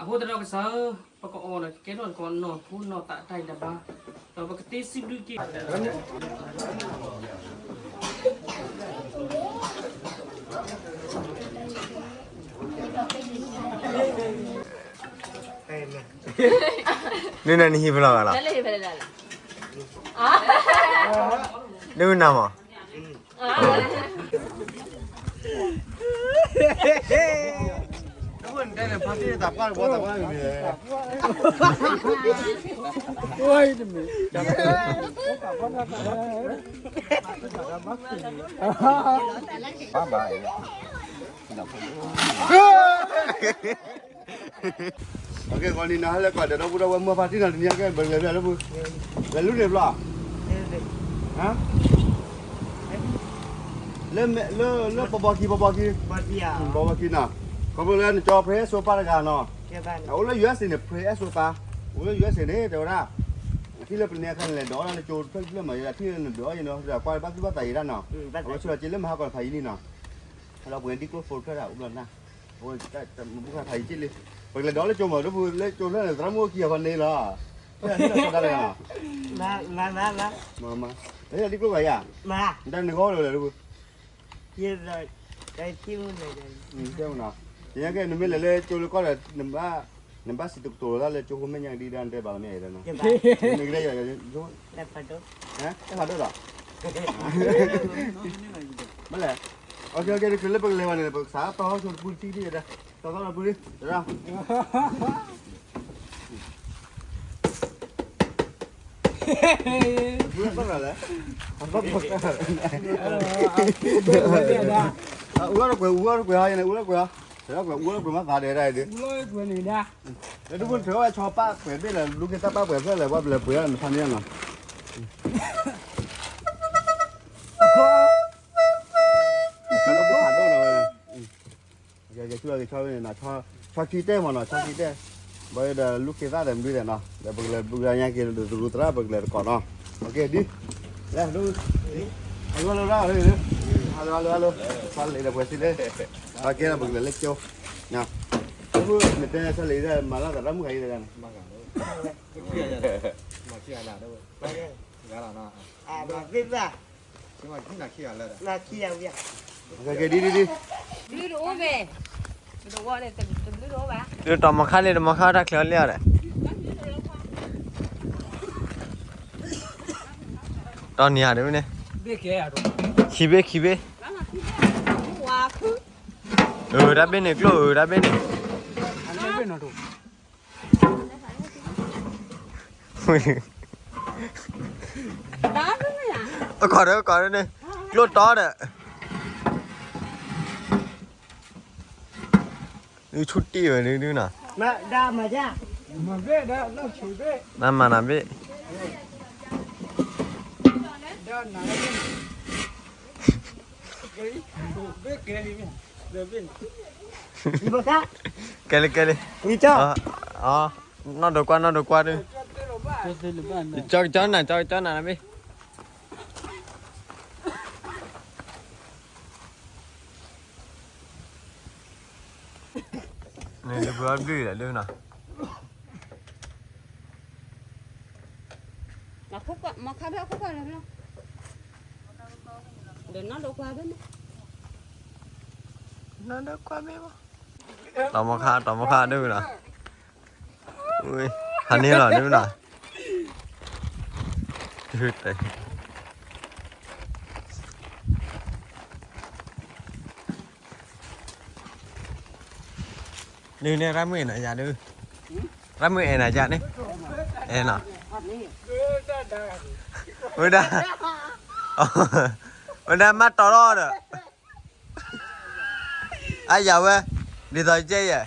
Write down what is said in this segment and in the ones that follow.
အဃိဒီးကစၢ်ဧၢ, အဝဲန့ၣ်ကတဲာ်ကတီၤစီၤနီၤခိတၢ်အီၣ်တၢ်အီသ့ၣ်တဖၣ်အံၤ, အဃိသတးဒီးကစၢ်ဧၢ, ပကအီၣ်ဒီးကကဲထီၣ်သကိးနီၢ်ခိနီၢ်သးတၢ်အံၤတဘျီ, ဒီးပကသ့စံးဘျုးက့ၤ ဒ်နၤနဟံၣ်ဖဲလဲၣ်ဂၤလီၤ, ဒ်နၤမး ဂီၤနံၤနၤဟဲလၢကွၢ်ဒီး ဒီပုၢ်ဒီဝဲၢ်မုၢ်ဖါတံၢ်နီၤ တနံၤအံၤကဲ ပကလဲၤဖဲလဲၣ်လၢပူၤ, လဲၤလူန့ၣ်ဖျီ, လၢ လၢ လၢပဘီခံ ပဘီခံ, ပဘီခံနီၤ, ခီဖျိလၢနကၠီ ဖရဲၣ်စိပၢ်တဂၤနီၤ, အအိၣ်လၢ ယူအက်စ် န့ၣ် ဖရဲၣ်စိပၢ်, အိၣ်လၢ ယူအက်စ် န့ၣ် တဲဝဲဒၣ်, အထံၣ်လၢပနဲအခါန့ၣ် လဲၤဒိးလၢကၠိတဖျၢၣ်တဖျၢၣ်မး ယထံၣ်လၢနဒိးယနီၤ ကွၢ်ဘၣ်သူၣ်ဘၣ်သးယဲဒၣ်နီၤ, အဝဲဆိလီၤက့လၢမဟါကီၢ်ဖးယံၤလံနီၤ, ဟဲလီၤပှဲၤဒ်ကျိဖိတဖျၢၣ်ဒၣ် အိၣ်ဘျီနၤ, အဝဲ မူခါဖးယံၤက့လံ, ပကလဲၤဒိးလၢကၠိမး ဒီပုၢ်လၢကၠိဖျၢၣ်န့ၣ် သရၣ်မုၣ်အိၣ်ခံဂၤဖးန့ၣ်လီၤ, မၤ မၤ မၤ မၤ မၤ ဒ်ကျိဂၤယၤ, မၤ ဒ်နဂီၢ်လၢၤလၢၤလၢပူၤ, ယဲ ကဲမနီၤ, ယညါကဲ နမ့ၢ်လဲၤလၢကၠိလၢကီၢ်ဒီး နဘၣ် နဘၣ်စံးတကတိၤလိာ်သးလၢကၠိဖိမဲာ်ညါဒ်ဒၣ်နတဲဘၣ်မ့ၢ်ဧါနီၤ, နကလဲၤယၤ, တဖးဒိၣ်ဒီး, ဘၣ်လဲၣ်, အကဲ ကဲ တချုးလၢပကလဲၤဘၣ်န့ၣ် ပကစးတီၢ်ဆိတပူၤတထံၣ်တထံၣ်ဒီး, တီၢ်သီတပူၤလံ, တရၣ် အူအီၣ်တကွဲး အူအီၣ်တကွဲးဟီန့ၣ် အူအီၣ်တကွဲး, အူအီၣ်တကွဲးမၤသးဒဲးဒၣ်အံၤဒုး, အူအီၣ်တကွဲးန့ၣ်ဒၣ်, လၢဒုးဖိတချုးဝဲဆီပၢ်ပှဲၤဘ့ၣ်လၢ လူၤက့ၤတၢ်ပၢ်ပှဲၤဖျၢၣ်လၢ ပှၤပလဲၤပှဲၤဒၣ်နဖးန့ၣ်နီၤ, ဖးဒိၣ်နီၤဝဲ ကဲ ကဲ ဆူအက့ၤဆီဝဲန့ၣ်နီၤ, ဆီခံတဲမ့ၢ်နီၤ, ဆီခံတဲ, ဘၣ်ဒီးလူၤက့ၤသၣ်ဒီးမနုၤလဲၣ်နီၤ, ဒီးပကလဲၤဘုကညါက့ၤလၢသရူးသရၣ် ပကလဲၤတကိးနီၤ, အကဲဒ်, လဲၤဒိ, ဟလၢဟလၢဟလၢ, ဟလၢဟလၢဟလၢ, ဆီလ့ဒီးပှဲၤစံးလဲၣ်, အကဲဒီးပကလဲၤလၢကၠိ, နတဲဆီလ့ဒီးမၤလၢသရၣ်မုၣ်ဂၤအံၤတဂၤန့ၣ်, မၤခံဂၤလီၤနီၤ, ကဲ ကဲ ဒ် ဒ် ဒ်, ဒုးတမီၤခါလံ တမီၤခါတၢ်ချၢလံဒီး, တီနံၤဧါဒ်န့ၣ်, ခံဘ့ၣ် ခံဘ့ၣ်, အတၢ်ဘ့ၣ်န့ၣ်ကျိၣ် အတၢ်ဘ့ၣ်န့ၣ် အခီဒီး အခီဒီးန့ၣ်, ကျိၣ်တီဒီး, ဒုးဆူၣ်တံၢ်ဝဲဒုးဒုးနီၤ, နမၤနၤဘ့ၣ်, ကဲလံ ကဲလံ, နီၢ်ဒိးကွၢ် နီၢ်ဒိးကွၢ်ဒုး, ကၠီကၠီနၤ ကၠီကၠီနၤဘ့ၣ် န့ၣ် လၢပှၤဘျုးလၢဒုးနီၤ, မၤခါဘၣ်ခိၣ်ကွၢ်လၢၤ, ဒီးနီၢ်ဒိးကွၢ်ဘၣ်မး, နီၢ်ဒိးကွၢ်ဘၣ်မး, တမီၤခါ တမီၤခါဒုးနီၤ, ဟးန့ၢ်လီၤဒုးနီၤ, ဒုးန့ၣ် ရၢ်မုၣ်အဲၣ်နၤယၤဒုး, ရၢ်မုၣ်အဲၣ်နၤယၤန့ၣ်, အဲၣ်နီၤ, ဝဲဒၣ်, ဝဲဒၣ်မၤတီၤထီၣ်ဒီး, အယၤဝဲ, ဒ်သိးကဲယဲၢ်,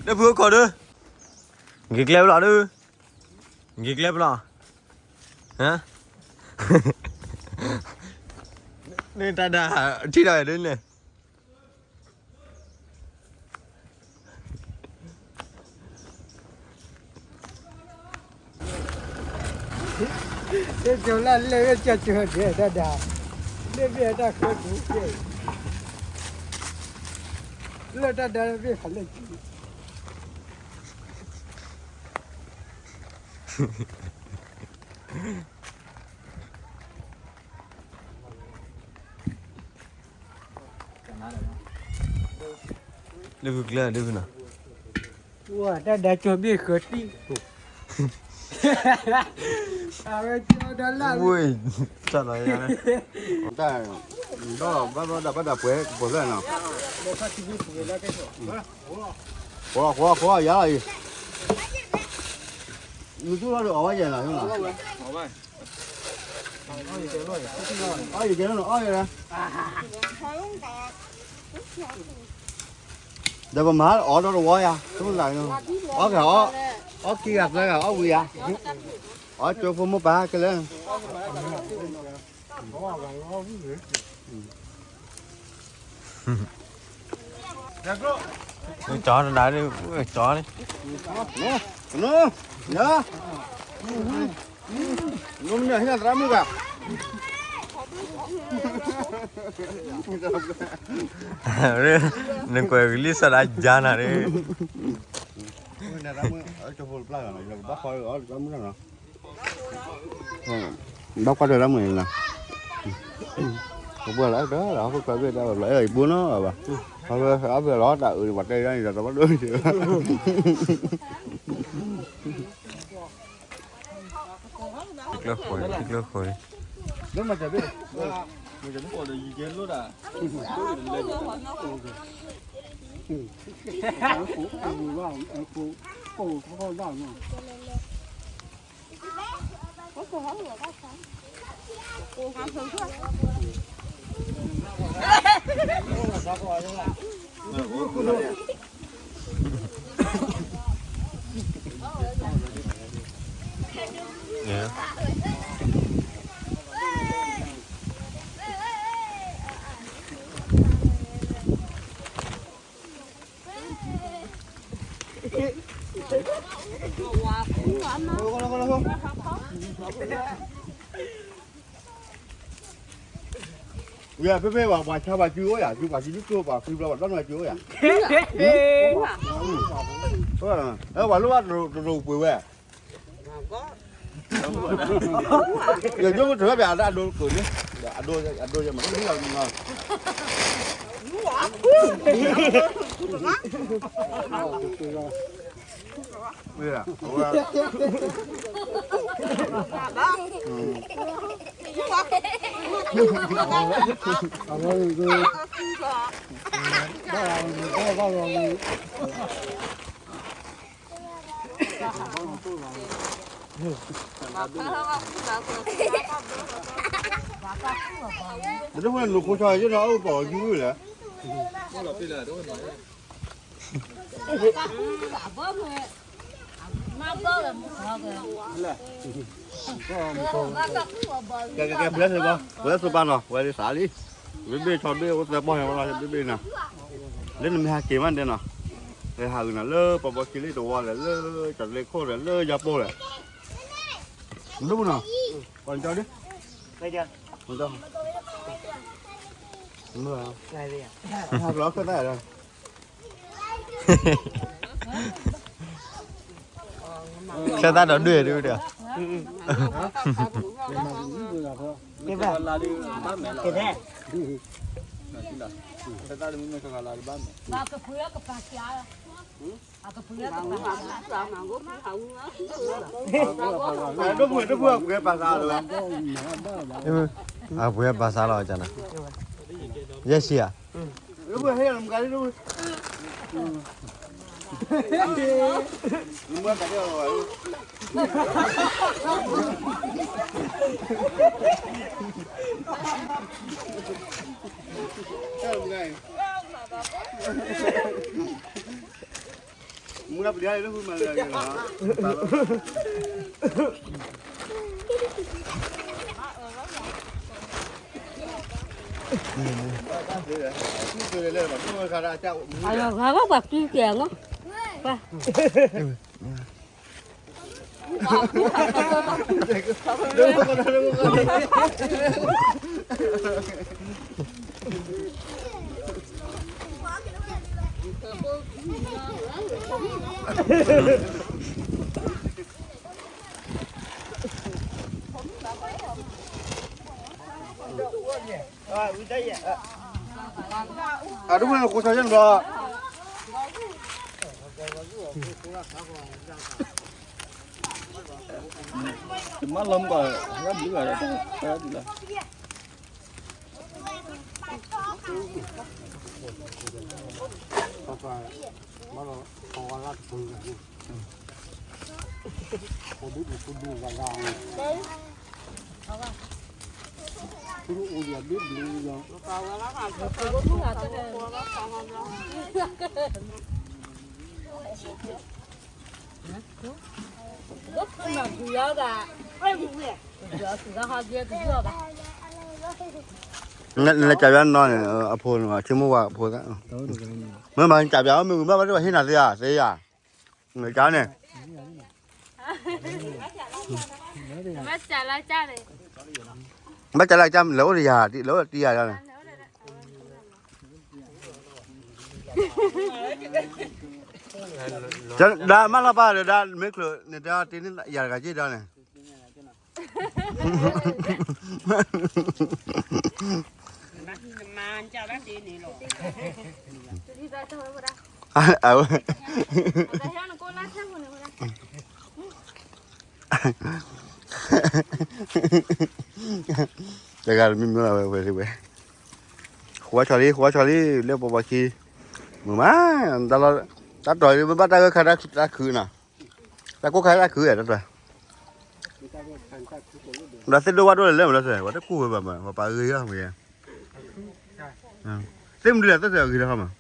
ဒီပုၢ်ခိၣ်ဒုး, ဂ့ၤကျဲပလီၤဒုး, ဂ့ၤကျဲပလီၤ န့ၣ်တၢ်ဒၣ်ထံၣ်ဒီးဒ်န့ၣ် ကၠီၤလၢလဲၣ်ဝဲကၠီၤကၠီၤဒဲးတၢ်ဒၣ်, လဲၣ်ဘ့ၣ်အတၢ်ဃၢဒူၣ်, လၢတၢ်ဒၣ်ဘ့ၣ်ဖးလဲၣ်ကၠီၤ လၢဖုကျဲလၢဖုနီၤ, ဝဲတၢ်ဒၣ်ကၠီၤဘ့ၣ်ဃၢၤတံၢ်, အဝဲကၠီၤဒီးလၢ်ဝဲ, တၢ်လီၤယါ, တၢ်, ဘၣ်ဘၣ်ဒၣ်ဘၣ်ဒၣ်ပှဲၤကပီၤဖျၢၣ်နီၤ, ဃီဃီဃီယါအံၤ, နသူၣ်ထီၣ်ဒီးအီၣ်ဝဲယဲၢ်နီၤ, အီၣ်ယဲၢ်နီၤ အီၣ်ယဲၢ်နီၤ, ဒီးပမၤအီၣ်ဒီးတဝီယါ, အီၣ်ဂၤအီၣ်, အီၣ်ခံဂၤသၢဂၤအီၣ်ဝံၤယါ, အီၣ်ကၠိဖိမိၢ်ပၢ်ကလဲၣ် ကၠီတဒါဒီး, ကၠီန့ၣ်, န, န, ယၤ, နမ့ၢ်ဟ့ၣ်သရၣ်မုၣ်ဂၤ, နကွဲးကလံၤစၢ်ဒၣ်ယါနၤဒီး, သရၣ်မုၣ်, ကၠိဖိတပျၢ်ဂၤနီၤ, ယကဘၣ်ဃီအီၣ်သရၣ်မုၣ်နီၤ ဘၣ်ကွၢ်တၢ်လၢမုၢ်န့ၣ်လီၤ, ကဘၣ်လၢတၢ် ဟီၣ်ခိၣ်ချၢဘ့ၣ်တၢ်လီၤအဲၣ်အံၤဘိနီၤဘၣ်, ဟီၣ်ခိၣ်အဘ့ၣ်လီၤတၢ်အုးပှၤတဲဒ်န့ၣ်ဒီးတဘၣ်ဒိၣ်န့ၣ်, ကျၢၢ်ဃိ, ကျၢၢ်ဃိ, ဝံၤဖဲဖဲ ပှၤဆါပှၤစုအိၣ်ယၤ, စုပှၤစုဒုၣ်ကျိၣ်ပှၤဃံဘျီပှၤဒီနီၤစုအိၣ်ယၤ, ပှၤလိၣ်ဘၣ်တရိးပှ့ၤဝဲ, ယကၠိမ့ၢ်တၢ်ဘၣ်အဒိကိးန့ၣ်, အဒိယဲမၤတၢ်လီၤ, မ့ၢ်တဖဲန့ၣ် နခိၣ်ဆီယဲၢ်နီၤ အိၣ်ပှၤအီၤယုၢ်ဝဲလဲၣ်. ကဲ ကဲ ကဲ ပျဲစ့ၢ်ကီး ပျဲစ့ၢ်ကီးနီၤ ဝဲဒ်စးလံ. ဘ့ၣ်ဘ့ၣ်ဆီဘ့ၣ်အိၣ်သၢပီၢ်ညါဝဲလီၤ ဘ့ၣ်ဘ့ၣ်နီၤ. လၢနမ့ၢ်ဟးက့ၤမးဒဲးနီၤ လၢဟးဂုာ်နီၤ လၢပှၤဘီခံလ့ၣ်တဝီလဲၣ် လၢတၢ်လ့ခိၣ်လဲၣ် လၢယၤပူၤလဲၣ် ဒိၣ်မုၢ်နီၤ ပှၤကၠီဒ် ပှၤကၠီ မုၢ် ဟးဘျီခၢၣ်သၣ်ဒီး ဆၢသၣ်ဒီးဒွဲၣ်ဒုဒီး ကဲ ဒိၣ်ပှ့ၤ ဒိၣ်ပှ့ၤ ပှဲၤပာ်စၢ်လီၤဝဲ အပှဲၤပာ်စၢ်လီၤကနၤ ယဲၢ်ဆံဧါ ဒိၣ်ပှ့ၤ ဟဲလီၤမကၤလံ ဒိၣ်ပှ့ၤ မ့ၢ်ကၤလံ မူလပဒံးလၢမၤလၢာ်လီၤ ပှၤ အဂၤပှၤကံကဲမး, ပှၤ အဒိၣ်မ့ၢ်နကိးဆါယဲၢ်န့ၣ်ဒီး, တမ့ၢ်လီၤမ့ၢ်ကီး, ဟဲဘျုးဂၤဒီး, တၢ်ဒ်လီၤ. နလဲၤကးပၠးနီၤန့ၣ် အဖိန့ၣ် ဆိကမိၣ်ဝဲအဖိသၣ်, မ့ၢ်မၤကးပၠး မ့ၢ်ဂ့ၤဘၣ်ဘၣ်တဘၣ်ဟ့ၣ်နၤသ့ဧါ, သ့ဧါ, မ့ၢ်ကါန့ၣ်, ဘၣ်ကးလၢကါ လဲၤအိၣ်တယၤ, လဲၤအိၣ်တယၤန့ၣ်, ဒါမၢလီၤပၢ်ဒီး ဒါမ့ၢ်ချုးန့ၣ် တၢ်တ့န့ၢ်ယၤတဂၤက့ၤဒီးန့ၣ်, အဝဲ တဂၤတမံၤမံၤလီၤဝဲဝဲဝဲ, ဃိးဝါဆီလံ ဃိးဝါဆီလံ လၢပှၤဘီခံ, မုာ်မး, တၢ်လီၢ်, တၢ်တီၤမ့ၢ်ဘၣ်တၢ်ဂၢၢ်ခါတၢ်ခုးနီၤ, တၢ်ကိၢ်ခါတၢ်ခုးတၢ်တီၤ, ဒီးသ့ၣ်ဒိၣ်ဝၣ်ဒိၣ်လၢလၢမးလၢစဲး ပှၤတကူၣ်ဝဲဘၣ်မး ပှၤပာ်ဂ့ၤဂ့ၤမး, သ့ၣ်မနုၤလဲၣ် သ့ၣ်စဲးအဂ့ၤတခီမး,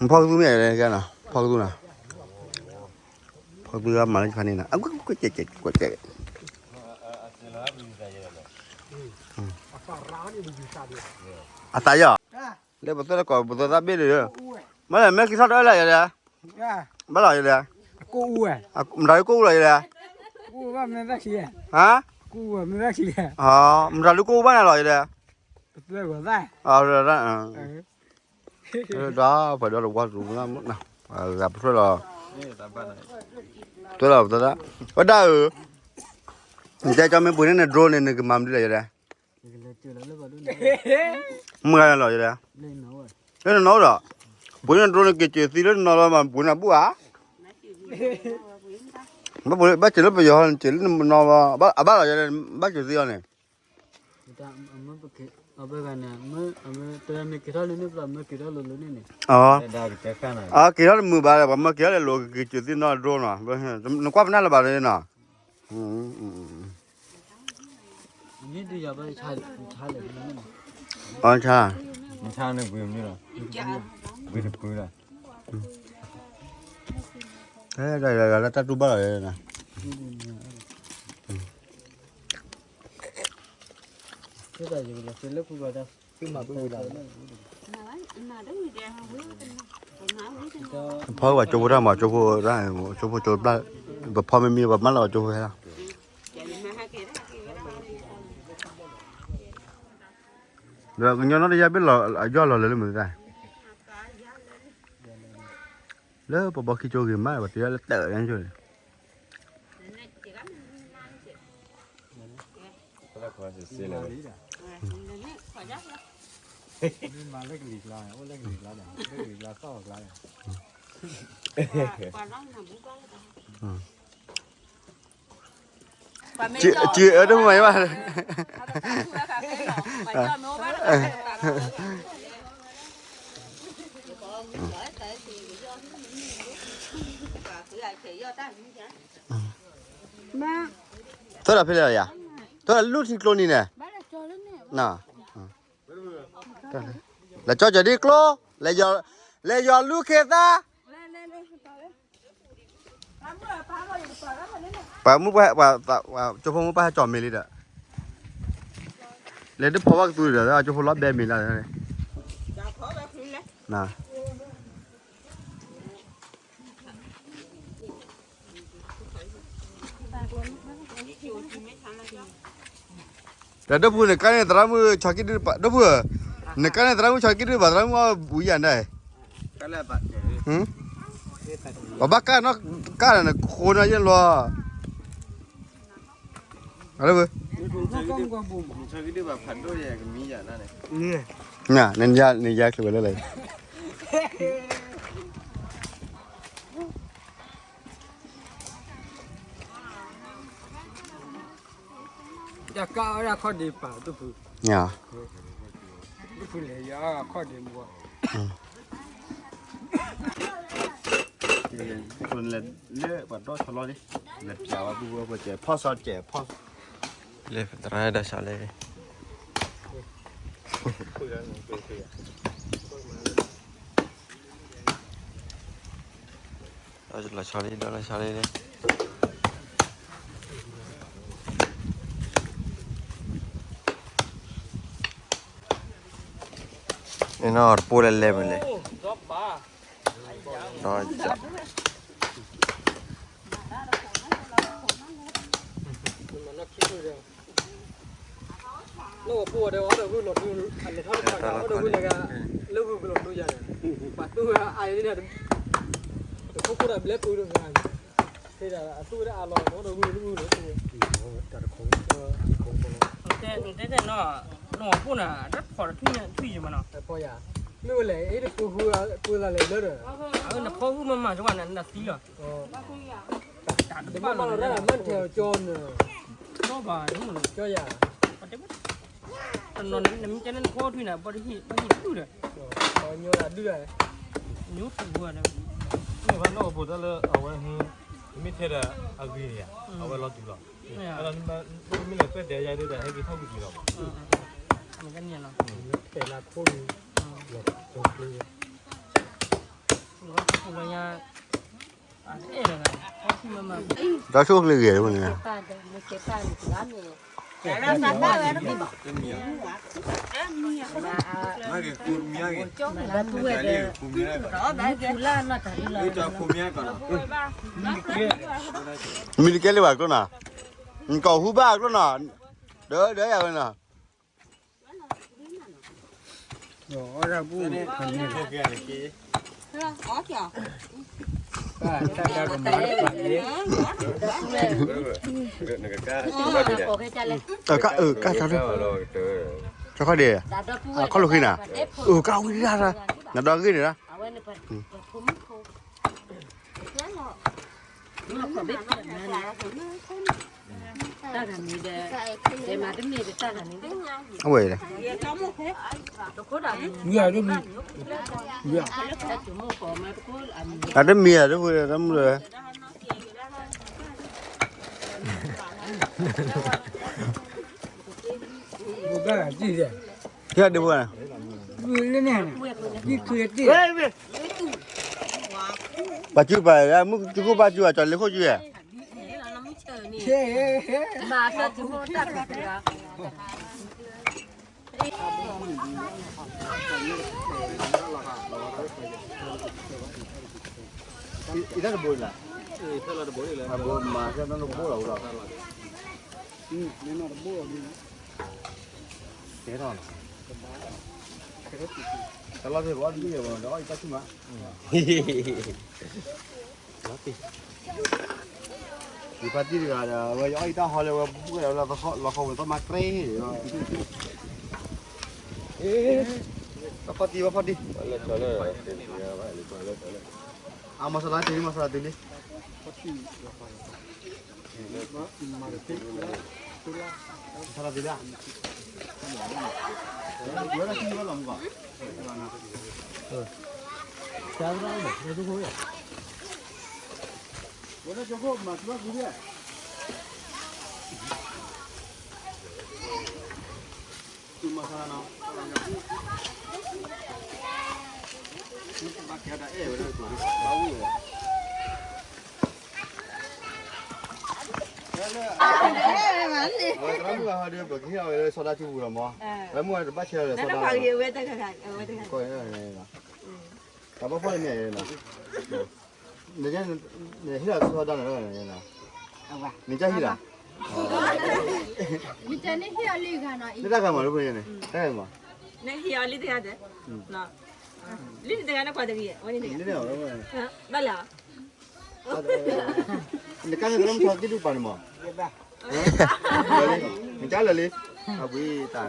ဖီကသူမ့ၢ်လဲၣ်, ဖီကသူနီၤ, ဖီကသူမၤလၢခါန့ၣ်နီၤ, ကွၢ်ကဲ, ကွၢ်ကဲ, အသးယီၤ, လၢပသၢတကိး ပသၢသၣ်ဘ့ၣ်ဒီး, မ့ၢ်လဲၣ် မ့ၢ်က့ၤထီၣ်တအၢလၢယလဲၣ်, ဘၣ်လီၤယလဲၣ်, မတၤဒုကိၣ်အူလီၤယလဲၣ်, ဟါ, မတၤဒုကိၣ်အူဘၣ်န့ၣ်လီၤယလဲၣ်, ဒီးပှၤဒီးတဝါသူ, ဂၤပထွဲလီၤ, ထွဲလီၤပသၢသၣ်, ဝဲဒၣ်ဧၢ, နတဲကၠီမ့ၢ်ပှ့ၤန့ၢ်န drone န့ၣ် နကမၤမနုၤလဲၣ်ယလဲၣ်, မုၢ်ဂၤလီၤယလဲၣ်, လၢနနီၢ်ဒီး, ပှ့ၤန့ၢ်န drone န့ၣ် က့ၤစၢၤသံလၢနနီၢ်လီၤမး ပှ့ၤန့ၢ်ဘူၣ်ဧါ, ဘၣ်စၢၤလၢပယီၤ စၢၤလၢနနီၢ်လီၤ, အဘၣ်လီၤယလဲၣ်, ဘၣ်စၢၤသံအီၤန့ၣ် အဝဲဂၤန့ၣ် မ့ၢ်က့ၤထီၣ်လၢန့ၣ် ပှၤမၢက့ၤထီၣ်လိၤလိၤန့ၣ်န့ၣ်, အက့ၤထီၣ်တမုာ်ဘၣ်ဒီး ပှၤမၢက့ၤထီၣ်လၢလိၤ ကက့ၤစၢၤသံနီၢ် drone နီၤ, နကွၢ်ပနၢ်လၢၤဘၣ်လၢနီၤ, အီဆါ, လၢတၢ်တူၢ်ဘၣ်လီၤ, ဖီကဘၣ်ကၠိဖိတၢ်မၤကၠိဖိတၢ်, ကၠိဖိကၠိဘျၣ်, ပဖီမ့မ့ၢ်ပမၢလီၤကၠိဖိဟဲလီၤ, ဒီးကညီနီၢ်တယၢ်ဘ့ၣ်လီၤ အယီၢ်လီၤလၢလၢမုာ်သၣ်, လၢပဘီခံကၠိဂ့ၤမး ပတဲလၢတၢ်အၢၣ်န့ၣ်, စံးအၢတမုာ်ဘၣ်, သၢဒီးဖဲလဲၣ်ယၤ, သၢဒီးလူၢ်ထံကျိနံၤန့ၣ်, လဲၤကၠီကၠီၤဒ်ကျိ, လဲၤယီၤလူၢ်ခ့သၣ်, လဲၤ ပှၤမုၣ်ပှၢ် ပှၤ ကၠိဖိမုၣ်ပှၢ်ဟဲကၠီၤမ့ၤလံဒီး, လဲၤတဖီဘၣ်ကသူဒီး ကၠိဖိလီၤဘဲမ့ၤလၢ, ဒီးဒိၣ်ဖုနကါန့ၣ်သရၣ်မုၣ်ဆီကံၣ်ဒုၣ်ပာ် ဒိၣ်ဖုဧၢ, နကါန့ၣ်သရၣ်မုၣ်ဆီကံၣ်ဒုၣ်ပာ်သရၣ်မုၣ်အီၣ်ဝံၤယၤဒၣ်, ပှၤဘၣ်ကၢ်နီၢ်ကါန့ၣ်နခိၣ်နီၢ်ယဲၢ်လီၤ, န, နယါချ့ဝဲလၢလဲၣ်, ယကါအီၣ်ဒၣ်ခီၣ်ဒ့ပာ်ဒိၣ်ဖု, ဒိၣ်ဖုလဲၤယါခီၣ်ဒ့မူ, လဲၤပှၤဒီဆီလီၤန့ၣ်, လဲၤပျးဝဲပုၢ်ဝဲပှဲၤကဲၤဖီၣ်စီကဲၤဖီၣ်, လဲၤသရၣ်ဒီးဆီလီၤ, ဒီးလီၤဆီလီၤ ဒီးလီၤဆီလီၤ, န့ၣ်နီၢ်တပိၢ်လၢလဲၤမ့ၢ်လဲၣ်, ဒီး, လၢပှၤပိၢ်ဝဲဒီးအီၣ်ဒီးဂုၢ်လီၤဒိ, အလဲၤထီၣ်တဖၣ်ဂၤအီၣ်ဒီးဂုၢ်လီၤဒိယၤန့ၣ်, ပှၤသူဝဲအါန့ၣ်, တခိၣ်ခိၣ်ဒီးဘျဲပူၤတဂၤ, ဖဲဒၣ်အသူဝဲဒၣ်အလီၤအီၣ်ဒီးဂုၢ်လီၤဒိ, တၢ်တခိၣ်, တဲတဲနီၤ, နီၢ်ပှၤပိၢ်န့ၣ် တဖီၣ်တထွံၣ်ထွံၣ်ယံၤမးနီၤ, ဖီၣ်ယၤ, မ့ၢ်ဝဲလဲၣ် အ့ၣ်တပူၤဃုအပူၤသးလဲၤလၢဒီး, အၢ နဖီၣ်ဂုၢ်မးမး ကဝဲန့ၣ် နသံလီၤ တဘၣ်လီၤ မ့ၢ်ထဲကၠီန့ၣ်, ကၠီဘၣ်, ကၠီယၤ, တနီၤနမ့ၢ်ကဲလၢနဖီထွံၣ်န့ၣ် ဘၣ်ဟံၣ်ဒုၣ်ဒီး, ညိတဒုၣ်ဒီး, ညိတဒုၣ်ဒီး, မ့ၢ်ဘၣ်နီၢ်ကပူၤတၢ်လၢအဝဲ, မ့ၢ်ထဲဒီးအဂ့ၤန့ၣ်ယါ, အဝဲလီၤတုၤလီၤ, မ့ၢ်လၢပၢၢ်တဲယါဒုၣ်ဒီး ဟဲက့ၤထီၣ်ဝံၤက့ၤလီၤ, တဲလၢခိၣ်, ဒီးဆိၣ်ကျ့ဂ့ၤန့ၣ်, မံၤတကဲလၢၤဘၣ်ကျိနီၤ, နကိးဟူဘၣ်အကျိနီၤ, ဒီးဒီးယၤဝဲနီၤ ကါအၢ ကါဆါလၢ, ကါခီဒ့, ခီၣ်လိာ်ဃံနၤ, အကါဝံၤဒၣ်, နဒီးဂ့ၢ်န့ၣ်လီၤ, အဝဲလဲၣ်, အတမံၤဧါ တမုၢ်လၢ်, ဘၣ်ဒ်လဲၣ်, ပှၤစုပှၤမုၢ်စုခိၣ်ပှၤစုအကၠီၤလ့ခိၣ်စုဧါ, အံၤတၢ်တဘိလၢ်, အဘိမၤကဲနီတဘိလီၤ, တဲထီၣ်လီၤ, တလီၤသ့ၣ်ဘၣ်အီၣ်တဘိလၢၤဘၣ်, ဒီးအီၣ်ယတၢ်ဆူၣ်မး, ယဖါတံၢ်တဂၤဒီး အဝဲယအီၣ်ယတၢ်ဟီလၢဝဲ ပူၤဝဲဒၣ်လီၤခီဝဲသီမးတြဲၤ, ဘၣ်ဖီၣ်တံၢ် ဘၣ်ဖီၣ်တံၢ်, အမၤစၢၤလၢတုၤလံ မၤစၢၤလၢတုၤလံ, မၤစၢၤလၢတုၤလံ, ဝဲဒၣ်လီၤမူကီး ကၢ်ရၢ်လီၤ ဝဲဒၣ်ကၠိခိၣ်မၤစၢၤဘၣ်ကူဒံး, မၤစၢၤနီၤ, ဘၣ်ကဲဒၣ်အဲၣ်ဝဲဒၣ်ကၠိ, ဘၣ်ဝံၣ်ဝဲ. ဝဲသရၣ်မုၣ်ဟီဒီး ပကဟ့ၣ်အီၤဝဲလၢဆီဒၣ်စုပူၤလီၤမး, သရၣ်မုၣ်ဝဲတဘၣ်ဆဲးလီၤလၢဆီဒၣ်, တၢ်ဘၣ်ဖီၣ်လၢမ့ၢ်, နဟ့ၣ်လီၤဆီဒၣ်န့ၣ်, နကဟ့ၣ်လီၤ, နတၢ်ဂၤမးလၢဖိန့ၣ်, တၢ်ဂၤမး, နဟ့ၣ်အီၤလံတဂၤ, လံတဂၤန့ၣ်ကွၢ်တဂ့ၤ, ဘၣ်လၢ နကါန့ၣ်သရၣ်မုၣ်ဆီကံၣ်ဒူၣ်ပာ်န့ၣ်မး, နကါလၢာ်လံ, အဝံတၢ်,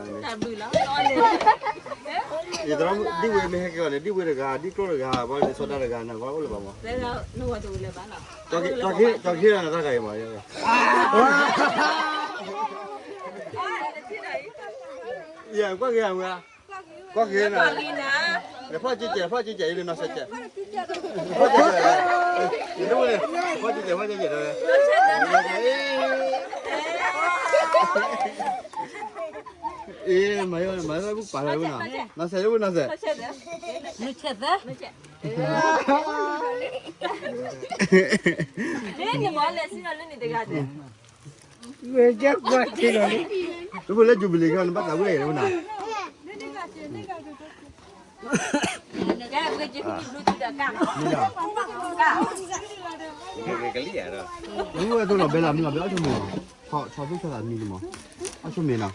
ယသရၣ်မုၣ်ဒံၣ်ဝဲမ့ၢ်ဟဲက့ၤအီၤန့ၣ် ဒံၣ်ဝဲတဂၤ ဒံၣ်ကျိၣ်တဂၤ ဘၣ်လၢဆီဒၣ်တဂၤ နဂီၢ်အိၣ်လၢၤဘၣ်မး, ကၠီက့ၤလီၤနတၢ်ဂၤအံၤမး, ယကွၢ်က့ၤအဝဲ, ကွၢ်က့ၤနၤ, ဖီၣ်ကကဲး ဖီၣ်ကကဲး ယလၢနီၢ်စဲးကဲး, ဖီၣ်ကကဲး, ဖီၣ်ကကဲး, ဖီၣ်ကကဲး, အ့ မၤယီၢ် မၤယီၢ်ပာ်လီၤဝဲနီၤ, နီၢ်စဲး နီၢ်စဲး, နမၤလဲၤစံၣ်လီၤလၢန့ၣ်တဂၤ, ဝဲကဲကွၢ်က့ၤလီၤ, တဖိလၢ Jubilee ကီး နဘၣ်သးဝဲၢ်ယဲၢ်ဝဲနီၤ, မ့ၢ်ဝဲသိးလီၤဘဲလၢ မ့ၢ်လီၤဘဲလၢအီၣ်ဆိမိၣ်, ဆီသူၣ်ဆီသးမံၤန့ၣ်မး, အီၣ်ဆိမိၣ်နီၤ,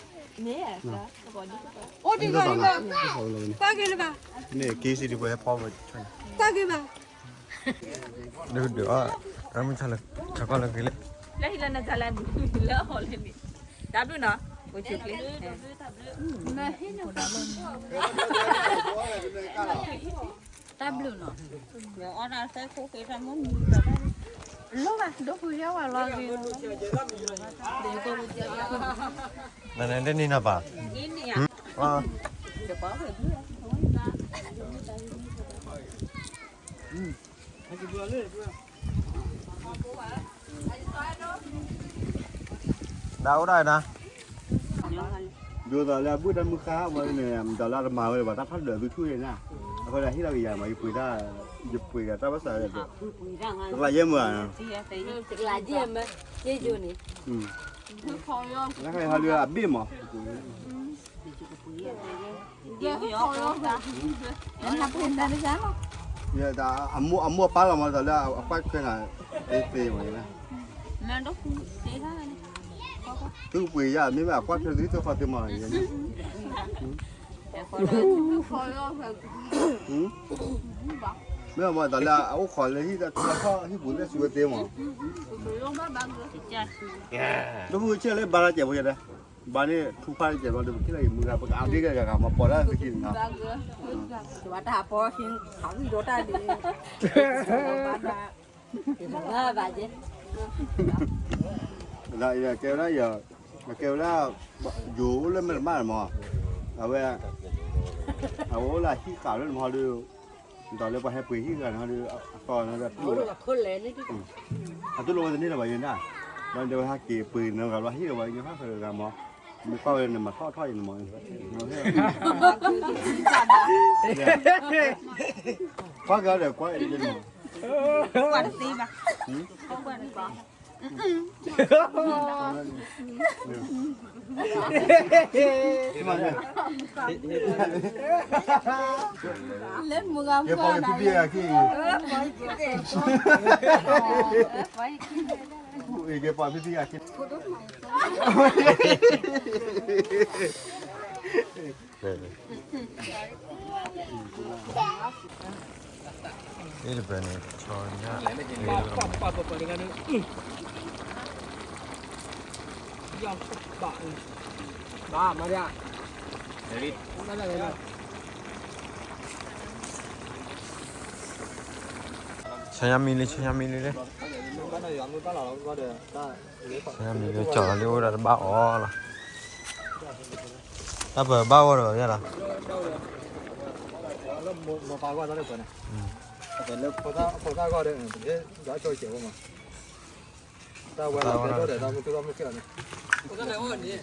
အိၣ်တဂၤလၢၤဘၣ်, ကွၢ်က့ၤလၢၤဘၣ်, န့ၣ် က့စံဒံး ပှၤဟဲဖီဝဲ, ကွၢ်က့ၤဘၣ် ဒုးဒုးအီၣ်, ရမုၢ်ဆါလၢ, ဆါကီၢ်လၢက့ၤလၢ, လၢဟံၣ်လၢနတၢ်လၢ, လၢအီၤလၢန့ၣ်, တၢ်ဘျုးနီၤ, အိၣ်ဆူၣ်ချ့, တၢ်ဘျုးနီၤ, အီၣ်တၢ်သဲခိၣ်က့ၤတၢ်မုၢ်မုၢ်, လီၤဘၣ် ဒိၣ်ဖုယါဝဲလီၤဂ့ၤ, နန့ၣ်တန့ၢ်နီၤပၢ်, ဒၣ်အိၣ်ဒၣ်နၤ, ယိၤသးလၢအဘုၣ်တၢ်မုၢ်ဃါဝဲန့ၣ် တၢ်လၢအတမၤဝဲဘၣ် တၢ်ဖးဒၢးသုဆူၣ်န့ၣ်, အဃိဒီးဟ့ၣ်လီၤက့ၤယၤမး ယပှ့ၤတၢ်, ယပှ့ၤဒီးတၢ်ဘၣ်စးဒီး, တကလးယဲၢ်မး, တကလးယဲၢ်မး, လၢခါအံၤဟီဒုးအဘ့ၣ်မး အမိၢ်အပၢ်လီၤမး တၢ်လၢအကွၢ်ထွဲနၤ, သ့သ့မး, သုကပှ့ၤယၤ မ့ၢ်ဘၣ်အကွၢ်ထွဲသုသ့ၣ်ဃီသ့ၣ်မး, မ့ၢ်မး တၢ်လၢအအိၣ်ခိးလၢဟံၣ် တၢ်ထူလၢထီၣ်ဟံၣ်ပူၤသ့ၣ်စူၤဝဲသ့ၣ်မး, တဖုဆဲးလၢဘါလၢကဲးဖိယဲဒၣ်, ဘါန့ၣ်ထူဖးလၢကဲးဘျီဒီး ပထံၣ်လၢယမုၢ်ဂၤ ပကအါဒ့ၣ်ကဲးဂၤဂၤမး ပိာ်ဒၣ်သုခံန့ၣ်နီၤ, တဝၤတၢ်ပီဟ့ၣ်ခးဝံၣ်ဒီးတၢ်ဒုး, ဘၣ်ဘၣ်ကဲ, ကဲဝဲဒၣ်, ကဲဝဲဒၣ်, ယိၤအိၣ်လၢမဲာ်တဘၣ်မး, အဝဲ, အဝဲအိၣ်လၢဟံၣ်ဃာ်လၢနမဟီဒုး, ဒီးလၢပှၤဟဲပှ့ၤဟံၣ်ဂၤန့ၣ်ဟီဒုး, အသီန့ၣ်, အတူၢ်လိာ်ဝဲတန့ၢ်လၢၤဘၣ်ယဲဒၣ်, ဘၣ်ဒီးဝဲဟဲက့ၤပှ့ၤနဂၤလီၤဟံၣ်လၢၤဘၣ် ယဖးဃၢၤတဂၤမး, မ့ၢ်ကွၢ်ဝဲန့ၣ် မၤထီၣ်ထီၣ်အံၤန့ၣ်မး, ကွၢ်ကဒီးကွၢ်အံၤန့ၣ်မး, ကွၢ်တသ့ဘၣ်, ကွၢ်တသ့, လၢမုၢ်ဂၤမုၢ်ဂၤနၤ, ကဲပှၤဖံဖံအခံ, ကဲပှၤဖံဖံအခံ, အ့ၣ်တပၢၤန့ၣ်, ဆၢညါမံလံ ဆၢညါမံလံလၢ, ဆၢညါမံလံ ကၠီၤလီၤလံ အိၣ်ဒၣ်တဘၣ်အီၤလီၤ, တၢ်ပၢၤဘၣ်ဂီၢ်ဒီးယဲလီၤ, လၢဖိသၣ်ဂီၢ်ဒီး, တၢ်ဝဲလီၤတဲဒီးတၢ်မုၢ်ထူၣ်ထီၣ်မုၢ်ခဲလီၤန့ၣ်,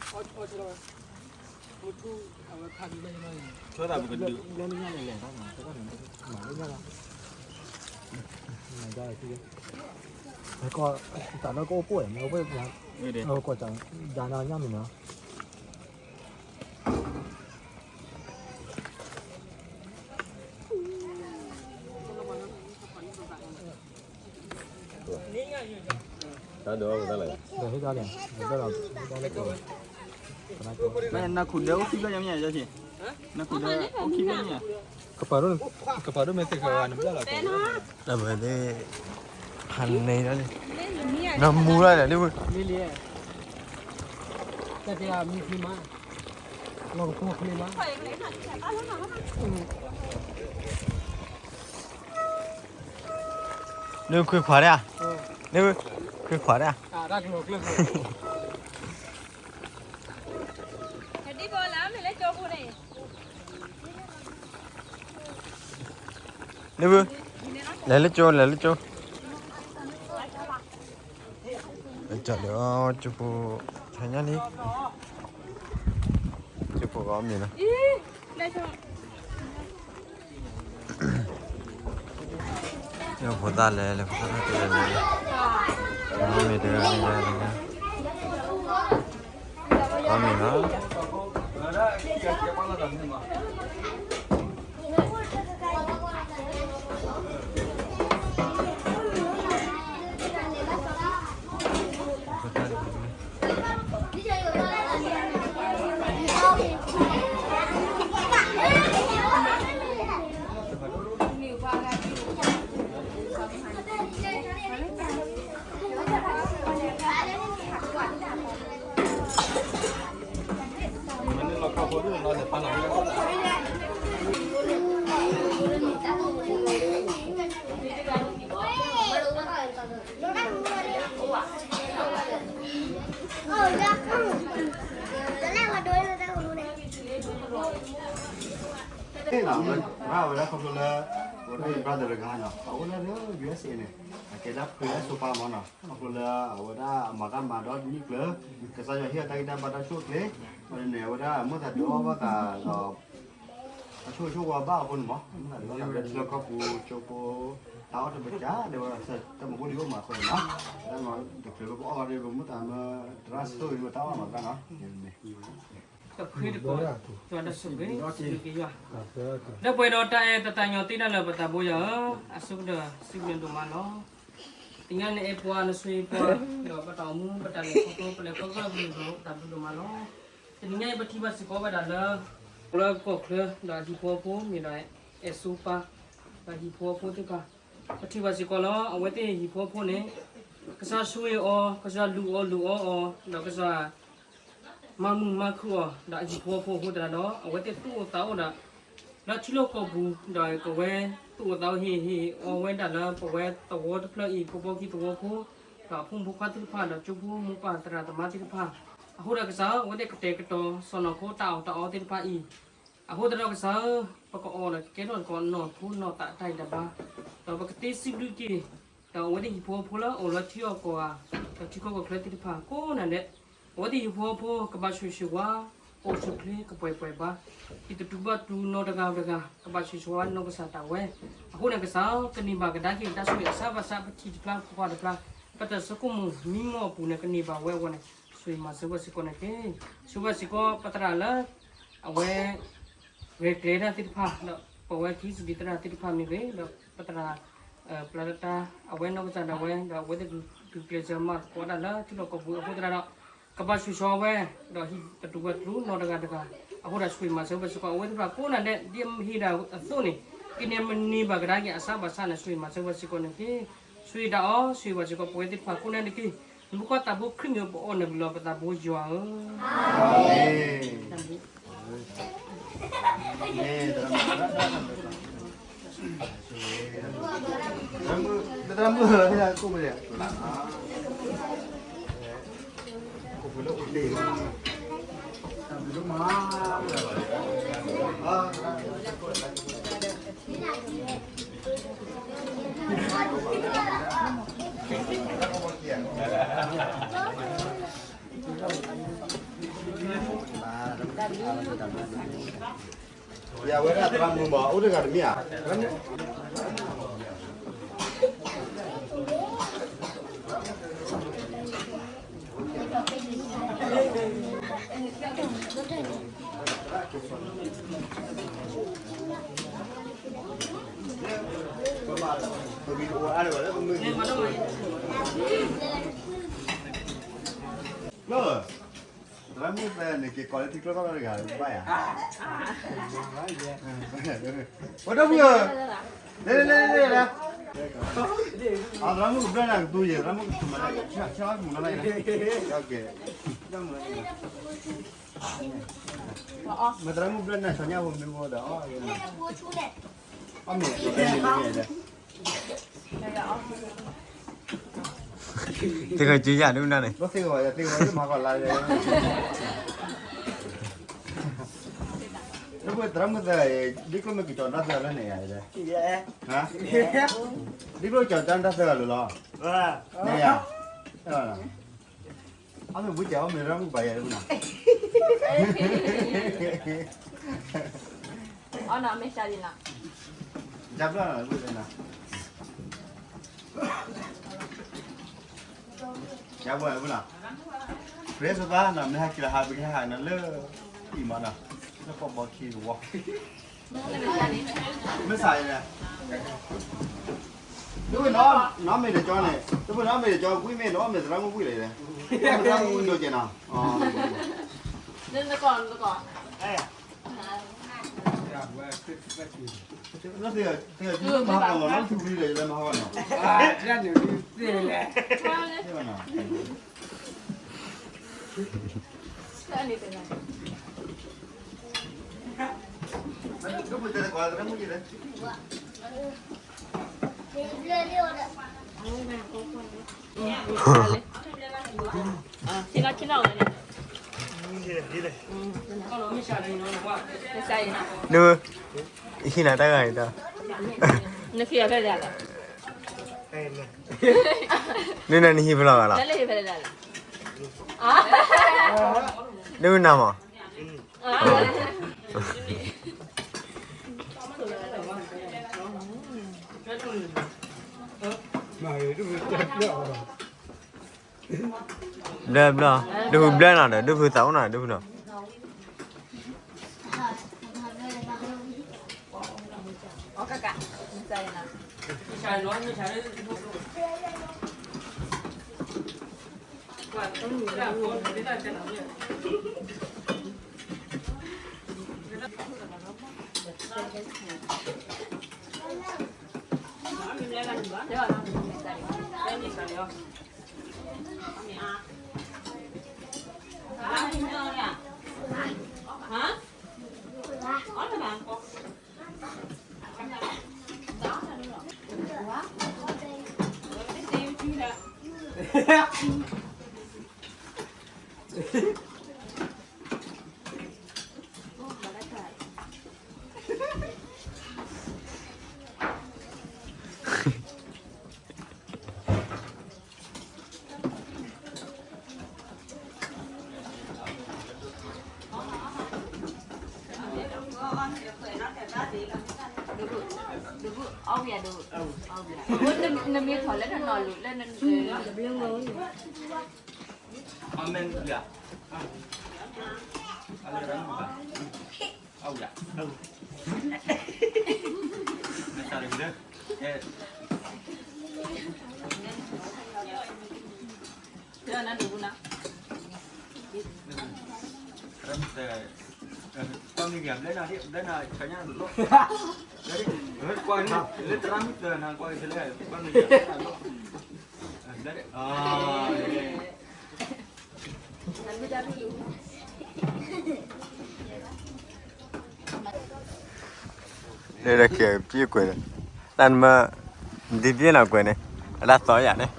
ဆိသးပကဒုး, လၢညါလဲၣ်လဲၣ်, မၤလၢညါလီၤ, ကီၢ်တၢ်လၢကအိၣ်ပိၢ်န့ၣ် အိၣ်ပိၢ် ကီၢ်တၢ်ဒါနၤညါမ့ၢ်နီၤ တၢ်ဒိးဝဲတၢ်လဲၣ် နၢ်ခူၣ်ဒၢအိၣ်ခံဘျီညါမ့ၢ်ဧါ ကပၤဒိၣ် ကပၤဒိၣ်မ့ၢ်သ့ၣ်ဃီဝဲန့ၣ်ဘျီလီၤ တၢ်ဘၣ်သ့ၣ် ဖးန့ၣ်လီၤန့ၣ် နမူလီၤန့ၣ် လၢဝဲ မ့ၢ်လံ တၢ်တဲအမံၤဖံမါ လီၤကဖိဖံမါ လၢခွေခွါဒၣ် လၢခွေခွါဒၣ် လၢ လဲၤလၢကၠိ လဲၤလၢကၠိ လၢကၠိလၢ ကၠိဖိ ဆါညါလံ ကၠိဖိကီးမ့ၢ်နီၤ လၢဖိသၣ်လဲၤ လၢဖိသၣ်လဲၤ မ့ၢ်တဂၤမ့ၢ်တဂၤ ကီးမ့ၢ်နီၤ လီၤ ဝဲဒၣ်ခီဖျိလၢ ဝဲဒၣ်ယ brother တဂၤနီၤ အအိၣ်လၢ ယူၢ်အ့းအ့း န့ၣ် အကဲဒၣ်ဖုလၢအစိပၢ်မ့ၢ်နီၤ ခီဖျိလၢအဝဲဒၣ်အမၤတၢ်မၤဒီနံၣ်ကျၢၤ ကစၢ်ယွၤဟ့ၣ်အီၤတၢ်ဂံၢ်တၢ်ဘါတၢ်ဆိၣ်ဂ့ၤ ဝဲန့ၣ် အဝဲဒၣ်မိၣ်သးဒုးအီၣ်ဘၣ်သးဒီး အဆိၣ်ဂ့ၤဆိၣ်ဝါဘၣ်အဃိန့ၣ်မး လၢထံလီၢ်ကီၢ်ပူၤကၠိဖိ တၢ်အီၣ်တဘၣ်ကၢ် ဒီးဝဲဒၣ်တၢ်မၤဘူၣ်ဒံးအိၣ်မးအဃိန့ၣ်မး တၢ်မၤတချုးလၢပအီၣ်ဘၣ်ဒီး ပမိၣ်သးမၢ သရၣ်ဆိၣ်ဂ့ၤ ပတၢ်အီၣ်မးဘၣ်နီၤ တၢ်ဖှ့တကိး ယွၤဒီးဆိၣ်ဂ့ၤ ဆိၣ်ဂ့ၤက့ၤယွၤ လၢပှဲၤဒီးတၢ်အဲၣ်တၢ်သးညီသ့ၣ်တဖၣ်လၢပသးဘိယွၤဧၢ, အဆိကတၢၢ်စံးဘျုးဒိၣ်မးလီၤ. တနံၤညါန့ၣ်အဲၣ်ပှၤနဆိၣ်ဂ့ၤပှၤ, ဒီးပတၢ်အိၣ်မူ ပတၢ်လဲၤခီဖျိ ပလဲၤခီဖျိဘျုးဒိၣ် တၢ်ဘျုးဒိၣ်မးလီၤ. တနံၤညါအံၤပထံၣ်ဘၣ်စ့ၢ်ကီးဝဲဒၣ်လၢ လၢကီၢ်ချၢ ဒီးအဟံၣ်ဖိဃီဖိမ့ၢ်ဒီး အဲၣ်ဆိပၢ် ဒီးဟံၣ်ဖိဃီဖိသ့ၣ်တဖၣ် ပထံၣ်ဘၣ်စ့ၢ်ကီးလီၤ. အဝဲသ့ၣ်ဟံၣ်ဖိဃီဖိန့ၣ် ကစၢ်ဆိၣ်ဂ့ၤအီၤ, ကစၢ်လူၢ်အီၤလူၢ်အီအီၤ, ဒီးကစၢ် မၤမုာ်မၤခုၣ်အီၤ ဒီးအဟံၣ်ဖိဃီဖိအဃိသတးဒီး အဝဲသ့ၣ်သူၣ်အိၣ်သးအိၣ်ဒီး လၢထံလီၢ်ကီၢ်ပူၤ ဒီးကဝဲသူၣ်အိၣ်သးအိၣ်ဟ့ၣ်ဟ့ၣ်အီၤဝဲဒၣ်လၢပဝဲသဝီတဖျၢၣ်အံၤ ဖိဖိခံသဝီဖိ ဒီးအဖိမုၣ်ဖိခွါသ့ၣ်တဖၣ် ဒီးကၠိဖိမိၢ်ပၢ်သရၣ်သမါသ့ၣ်တဖၣ် အဃိဒီးကစၢ်ဧၢ, အဝဲသ့ၣ်ကတဲာ်ကတီၤစီၢ်နီၤခိတၢ်အီၣ်တၢ်အီသ့ၣ်တဖၣ်အံၤ အဃိသတးဒီးကစၢ်ဧၢ, ပကအီၣ်ဒီးကကဲထီၣ်သကိးနီၢ်ခိနီၢ်သးတၢ်ဂံၢ်တၢ်ဘါ, ဒီးပကသ့စံးဘျုးက့ၤ ဒီးအဝဲသ့ၣ်ဟံၣ်ဖိဃီဖိလၢအိၣ်လၢထံအီၣ်ကီၢ်ဧါ, ဒီးထံကီၢ်ကီၢ်ချၢသ့ၣ်တဖၣ်ကိးဂၤဒဲး, အဝဲသ့ၣ်ဟံၣ်ဖိဃီဖိ ကဘၣ်ဆိၣ်ဂ့ၤဆိၣ်ဝါ, ကအိၣ်ဆူၣ်ချ့ကပှဲၤပှဲၤဘၣ်, ဟံၣ်တတူၢ်ဘၣ်တူၢ်နီတဂၤတဂၤ ကဘၣ်ဆိၣ်ဂ့ၤဆိၣ်ဝါနီၢ်ကစၢ်ဒၣ်ဝဲ, အဃိန့ၣ်ကစၢ်ဧၢ, ကန့ၢ်ဘၣ်ကဒါက့ၤတၢ်ဆိၣ်ဂ့ၤအဆၢဘၣ်ဆၢ ပထံၣ်တဖျါပကွၢ်တဖျါ, ပတၢ်ဆိကမိၣ်မံမီၢ်အပူၤန့ၣ် ကန့ၢ်ဘၣ်ဝဲအဂီၢ်န့ၣ် ဆိၣ်ဂ့ၤမၤစၢၤဝဲစ့ၢ်ကီးန့ၣ်တက့ၢ်. ဆိၣ်ဂ့ၤဝဲစ့ၢ်ကီး ပသရၣ်လၢ အဝဲ ဂဲၤကျဲတၢ်သ့ၣ်တဖၣ် ဒီးပဝဲခံစဒံသရၣ်သ့ၣ်တဖၣ်မ့ၢ်ဂ့ၤ ဒီးပသရၣ် ပျၢ်တၢ် အဝဲနီၢ်ကစၢ်ဒၣ်ဝဲ ဒီးအဝဲသ့ၣ်ဂုာ်ကျဲးစၢးမၤသကိးတၢ်လၢထံလီၢ်ကီၢ်ပူၤအဃိသတးဒီး ကဘၣ်ဆိၣ်ဂ့ၤဆိၣ်ဝါဝဲ ဒီးဟံၣ်တတူၢ်ဘၣ်တူၢ်နီတဂၤတဂၤ အဃိဒီးဆိၣ်ဂ့ၤမၤစၢၤဝဲစ့ၢ်ကီး အဝဲသ့ၣ်တဖၣ်ကိးဂၤဒဲး ဒ်အမ့ၢ်ဟ့ၣ်ဒၣ်အသိးန့ၣ် ကန့ၢ်မ့ၢ်န့ၢ်ဘၣ်ကဒါက့ၤအဆၢဘၣ်ဆၢန့ၣ် ဆိၣ်ဂ့ၤမၤစၢၤဝဲစ့ၢ်ကီးန့ၣ်တက့ၢ်. ဆိၣ်ဂ့ၤဒၣ်အီၤ ဆိၣ်ဂ့ၤဘၣ်စ့ၢ်ကီးပဝဲသ့ၣ်တဖၣ်ကိးဂၤဒဲးတက့ၢ်. နဖိခွါသးဘိခရံာ်မ့ၢ်ပအီၣ်နၢ်ပၢၢ်လီၤပသးဘိယွၤဧၢ. အၤမ့ၣ်. ယဝဲဒၣ်သရၣ်မုၣ်မး အိၣ်တဂၤတမ့ၢ်ဧါ. ပကအိၣ်အါလၢၤဘၣ်လၢပမုၢ်နံၤ, ကျိ, သရၣ်မုၣ်သၢန့ၣ် က့ၤကိးလၢထံကျိသီၣ်တဂၤ ဘၣ်ယၤ, ပဒီပုၢ်ဧၢ, လဲၤလဲၤလဲၤလဲၤ, အသရၣ်မုၣ်ကဘျၢနၤကသူယဲၢ် သရၣ်မုၣ်ကသူမၤလၢ ဆၢမုၢ်လၢ်လၢ, မ့ၢ်သရၣ်မုၣ်ဘျၢနၤ ဆီညၣ်ဖိမ့ၢ်ဖိဒီး, အီၣ်မ့ၢ်အီၣ်မ့ၢ်မ့ၢ်ဒီး, သ့ၣ်ဂီၤက့ယၤဒုနၤန့ၣ်, သ့ၣ်ဂီၤယၤသ့ၣ်ဂီၤမၤကီးလါလဲၣ်, ဒီပုၢ်သရၣ်မုၣ်သၢ, ဒ်ကျိမ့ၢ်က့ၤကၠီတၢ်သၢလၢန့ၣ်ယၤ, ဒ်ကျိကၠီတၢ်သၢလၢလီၤ, န့ၣ်ယၤ, အမ့ၢ်ဘုကဲအီၣ်မ့ၢ်ရၣ်မုၣ်ဘၣ်ယၤလၢပနီၤ, အီၣ်နီၤမ့ၢ်စၢ်လံနီၤ, ယၤဘၣ်လၢပနီၤ, ပြဲစဘၣ်နီၤ မ့ၢ်ဟဲက့ၤလီၤဟးပကဟဲဟးနီၤလၢ, အံၤမးနီၤ, လၢကီၢ်ဘီခံကဝီၤ မ့ၢ်စးအံၤလဲၣ်, တဝဲနီၤ, နီၤမ့ၢ်တကၠီန့ၣ် တဝဲနီၤမ့ၢ်တကၠီကွံမ့ၢ်နီၤ မ့ၢ်သရၣ်မုၣ်ဝံၤလဲၣ်, သရၣ်မုၣ်ဝံၤဒိၣ်ကဲနီၤ, သ့ၣ်သ့ၣ်မၤဟးကီးမး လၢထူဝံၤဒီး ယလဲၤမၤဟးဂီၤနီၤ, သ့ၣ်လဲၣ် နဟံးနၤတၢ်ဂၤအံၤဒီး, နဟံးနၤတၢ်ဂၤအံၤဒီး, နနဟံးဖဲလဲၣ်ဂၤလီၤ, နဝဲနၤမး ဘျၢဘျၢ, ဒုးဖုဘျၢနၤဒီး ဒုးဖုသးအိၣ်နၤ ဒုးဖုနီၤ. လၢကဲပျ့ကွဲးလီၤ, တၢ်နမ့ၢ်, ဒ်ပျ့နီၢ်ကွဲးန့ၣ်, အတၢ်သီယၤန့ၣ်,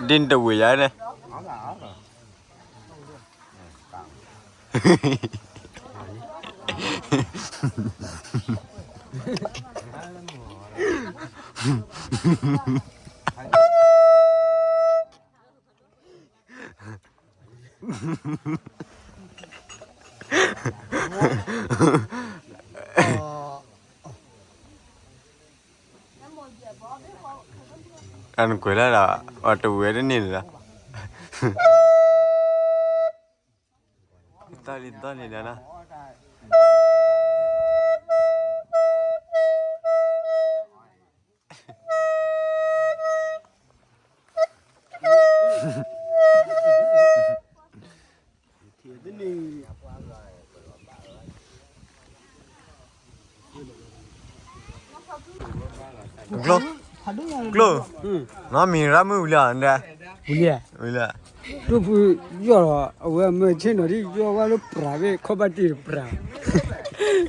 ဒ်နတဝံၤယၤန့ၣ် တၢ်နကွဲးလၢဒီး အတဝံၤတန့ၢ်လၢၤ, သီလံသီလံဒီးနီၤ, ကျိ, ကျိ, နီၢ်မံၤရၣ်မုၣ်ဝံၤလံဧါ, ဝံၤလံ, ဝံၤလံ, တူၢ်ဖုယီၢ်လီၤ အဝဲမ့ၢ်ဆ့ၣ်နီၤဒ်ယီၢ်ဝဲလၢပြးဘ့ၣ် ခီၣ်ဘၣ်တံၢ်ပြး,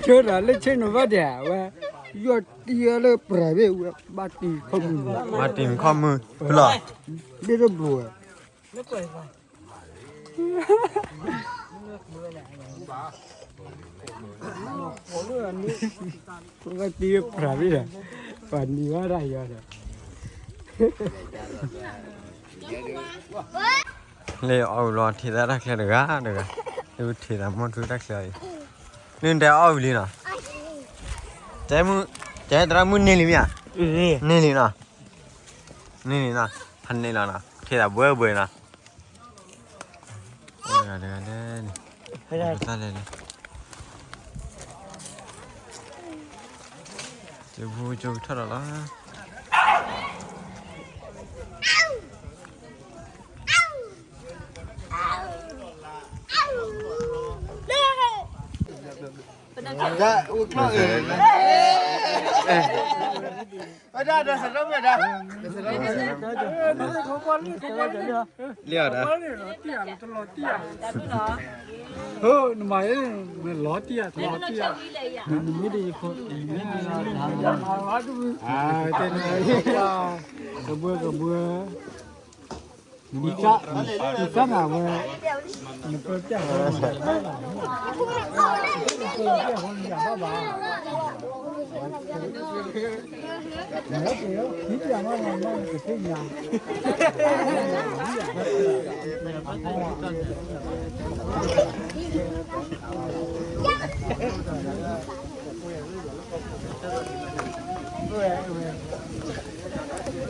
ဆိဒီးလၢဆ့ၣ်နီၤဘၣ်ဒဲး အဝဲ, ယီၢ်တံၢ်ဝဲလၢပြးဘ့ၣ် ဝဲဘၣ်တံၢ်ခီၣ်မုၢ်, ဘၣ်တံၢ်ခီၣ်မုၢ်, ဖုလီၤ, ဘ့ၣ်တဘိဝဲ ဝဲတံၢ်ပြးဘ့ၣ်ဒီး, ပှၤနံၤဝဲဒၣ်ယီၤဒီး, လၢအီၣ်ဝံၤလီၤ ထံၣ်သးတၢ်ချၢတဂၤတဂၤ, လၢထံၣ်သးမီၢ်ထူတၢ်ချၢအံၤ, နတဲအီၣ်ဝံၤလံနီၤ, တဲသရၣ်မုၣ်န့ၢ်လံမ့ၢ်ဧါ, န့ၢ်လံနီၤ, န့ၢ်လံနီၤ, ဖးန့ၢ်လီၤနီၤ ထံၣ်သးဘှဲဘှဲနီၤ တဂၤတ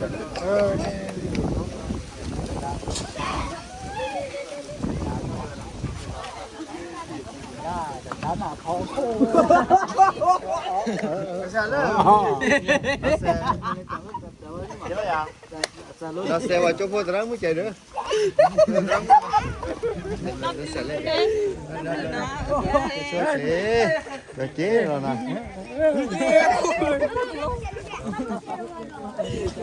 ဂၤလဲၣ်န့ၣ်, တၢ်လဲၣ်လဲၣ်, ကၠိဖိကၠိကထီၣ်လီၤလ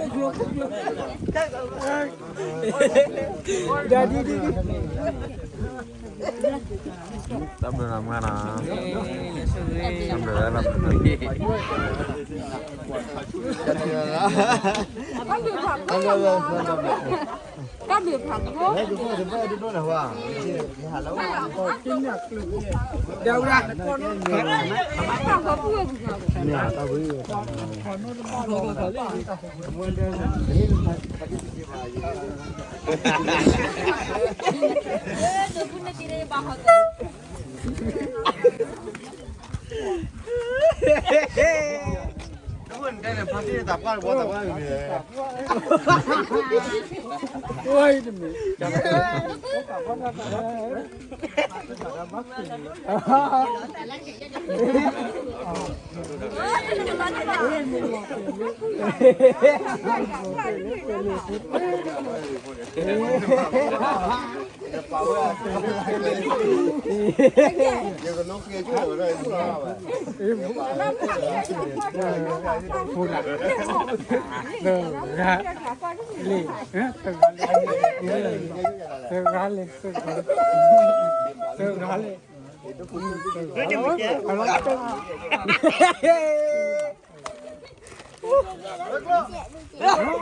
ီၤ, လီၤဒီး, နမၤအံၤ, မ့ၢ်လီၤတံၢ်ဧါ, တလီၤတံၢ်ဧါ, နမ့ၢ်ဒ်ယဖိ, ကဘှၢကဘှၢ, နကနၣ်ဝဲ, နပၢ်ပျၢ်ဝဲ, နပၢ်ပျၢ်ဝဲ, နယၤဘၣ်ဘၣ်, နပၢ်ပျၢ်ဝဲ, နကသ့ၣ်ညါ ဒီးစဲးဝဲကၠိဖိသရၣ်မုၣ်ကဲဒီး, ဒီးက့ၤလီၤနၤ, တၢ်ဘျုးနၤမုၢ်ဂၤ, တၢ်ဘျုး, တၢ်ဘျုး, တၢ်ဘျုး, တဂၤလၢ်, တဂၤလၢ်, တဂၤလၢ်, တဂၤလၢ်.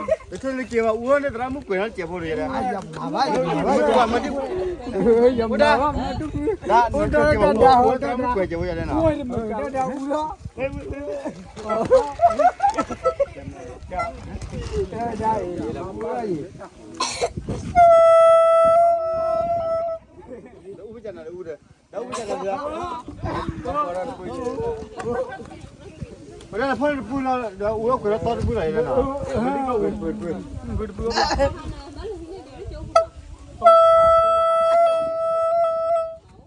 တချုးလၢက့ၤဘၣ်အူန့ၣ် သရၣ်မုၣ်ကွဲးနီတစဲးဖိတဂ့ၤဒီး, ယမၤဘၣ်, ယမၤဘၣ်, သရၣ်မုၣ်ကွဲးစဲးဖိယလဲၣ်နီၤ, ဒီးအူဖဲကနၤဒီးအူဒီး, ဒီးအူဖဲကနၤဒီး, ဝဲဒၣ်ဖီၣ်တပူၤလီၤ, ဒီးအူလီၤကွဲးလီၤတီတပူၤလီၤ,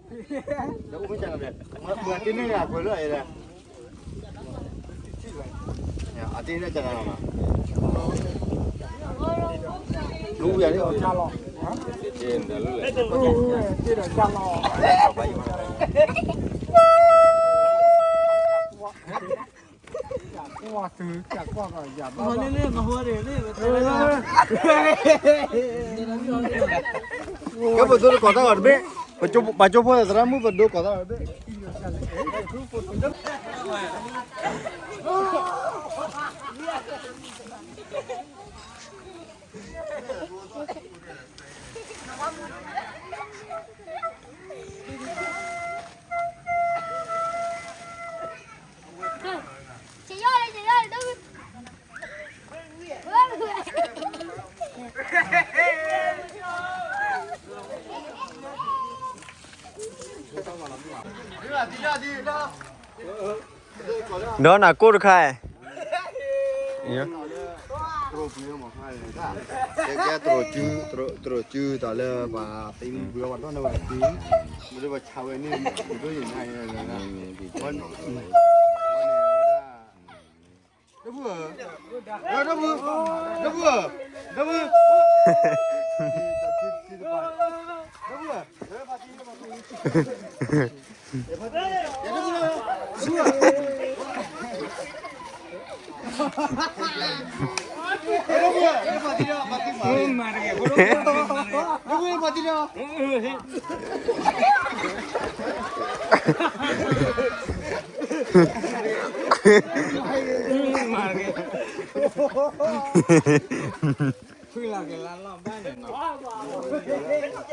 ဒီး, ဒီး မ့ၢ်တန့ၢ်အကွဲးလၢအံၤလဲၣ်, အတန့ၢ်ကနၤလီၤမး, လူဝံၤယၤလီၤ, တ့ဒီးကလီၤ, ကဲပဒိတကိးတၢ်ဂီၤတဘ့ၣ်, ပကၠိဖိသရၣ်မုၣ်ပဒိကိးတၢ်ဂီၤတဘ့ၣ်. ဒီးနၤကိၢ်တခါ, တရိး, တရိးစုတၢ်လၢပှၤသံမုၢ်ပှၤဒီးန့ၣ်ဝဲသံ, မ့ၢ်ဒ်ပှၤဆါဝဲန့ၣ်, ဒ်ယနၤ, ဒီပုၢ်, ဒီပုၢ်, ဒီပုၢ်, ဒီပုၢ်, ဒီပုၢ်, ဖုလီၤက့ၤလၢလီၢ်ဘၣ်န့ၣ်နီၤ, ယဖီၣ်တၢ်ဖီၣ်ဖံး,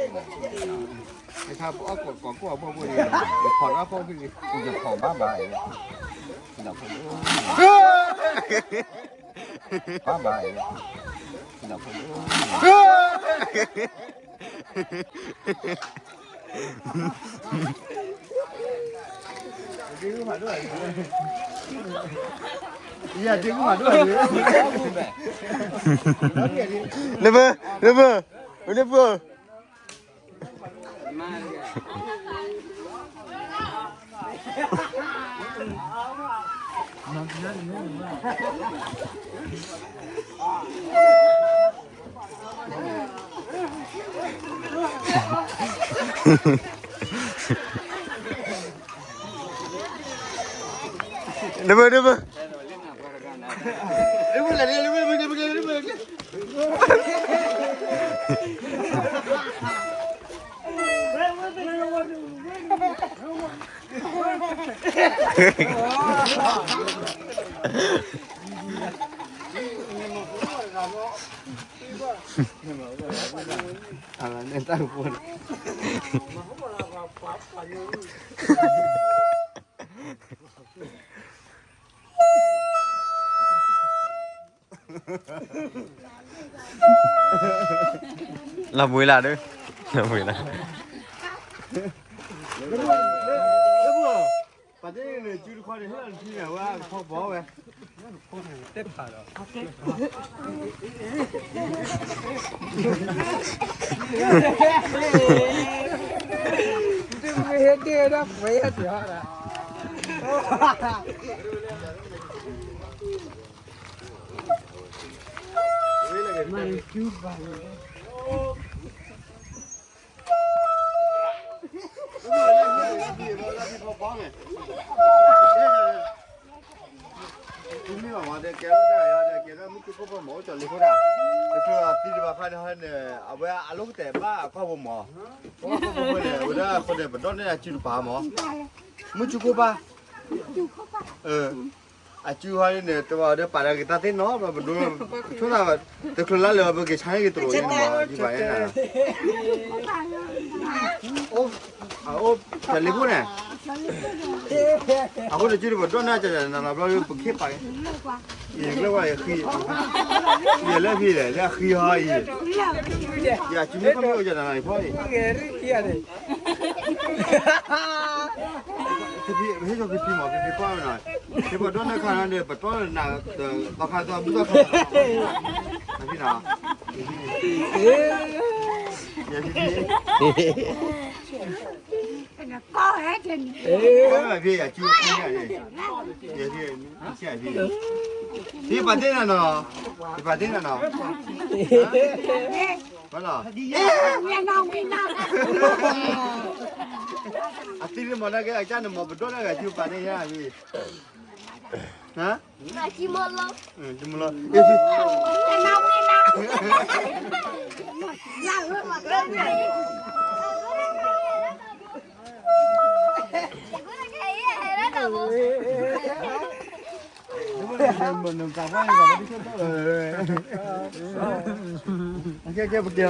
ယဖီၣ်ဘၣ်ဘၣ်, ဘၣ်ဘၣ်, ဘၣ်ဘၣ်, လၢဘၢ, လၢဘၢ, လၢဘၢ. ဒၢဘၢ, ဒၢဘၢ, ဒၢဘၢ, အလၢန့ၣ်တၢ်ကပီၤန့ၣ် လီၤဘှံးလၢဒၢ, လီၤဘှံးလၢ, ပှၤသ့ၣ်န့ၣ် စုတခွါန့ၣ် ဟဲလီၤတထံၣ်န့ၣ် အဝဲကဖီဘီဝဲ, တဲဖးဒီး မ့ၢ်ဟဲတဲဒၣ်ပှဲၤယၤတဟီဒၣ်, မၤစုဘၣ်န့ၣ် မ့ၢ်ဘၣ်ဝဲဒီး ကဲထီၣ်တၢ်ယၤဒီး ကဲထီၣ်မုၢ်ကၠိခိၣ်ဖီမီၤအိၣ်ကၠီၤလ့ၤခိၣ်တၢ်, တချုးသံတဘၣ်ဃးန့ၣ်ဟီန့ၣ် အဝဲအလိၣ်ကတဲာ်ဘၣ်အကွၢ်ဖိမီၤ, အကွၢ်ဖိန့ၣ် အဝဲဒၣ်အဃိန့ၣ် ပဒီၣ်န့ၢ်အစုတပၤမီၤ, မုၢ်ကၠိခိၣ်ဘၣ်, အစုဟီန့ၣ် တဝၤဒီးပာ်ဒီးက့ၤတၢ်သ့ၣ်နီၣ်ဘျီ ပဒိ ဆိသး တချုးလါလဲၤ ပက့ၤဆါန့ၢ်က့ၤတရိးန့ၣ်မီၤ ဒ်ပှၤန့ၣ် အိၣ် အိၣ်ဖဲလ့ဖိန့ၣ်, အဃိတစုဒီးပဒိၣ်န့ၢ်ကနၤလီၤဘျီ ပခ့ၣ်ပာ်က့ၤ, ယကျဲဝဲယဃံ, ယလၢဖံလဲၣ် လၢအဃံဟီအံၤ, ယစုမ့ၢ်ခီမ့ၢ်အိၣ်ယနၤလီၤဖီအံၤ, ဟ့ၣ်ကၠီဖံဖံမီၤ ဖံဖံကွၢ်ဝဲနီၤ, ဟ့ၣ်ပှၤဒိၣ်န့ၢ်ခါန့ၣ် ပတီၢ်နၤ သီခါသီဘူၣ်သီခါ, ဖံဖံနီၤ, ယဖံဖံ ဖဲယကၠူဖဲညါန့ၣ်, ယဖဲ, ယပာ်တ့ၢ်နၤနီၤ, ယပာ်တ့ၢ်နၤနီၤ, ဘၣ်လီၤ, အသံတမၤဒၣ်ကဲ အကၢ်နမၤပဒိၣ်ဒၣ်ဂၤ ကၠူပာ်တ့ၢ်ယၤ, ဟါ, ကၠူမၤလီၤ, ကၠူမၤလီၤ, ကဲ ပကဲ,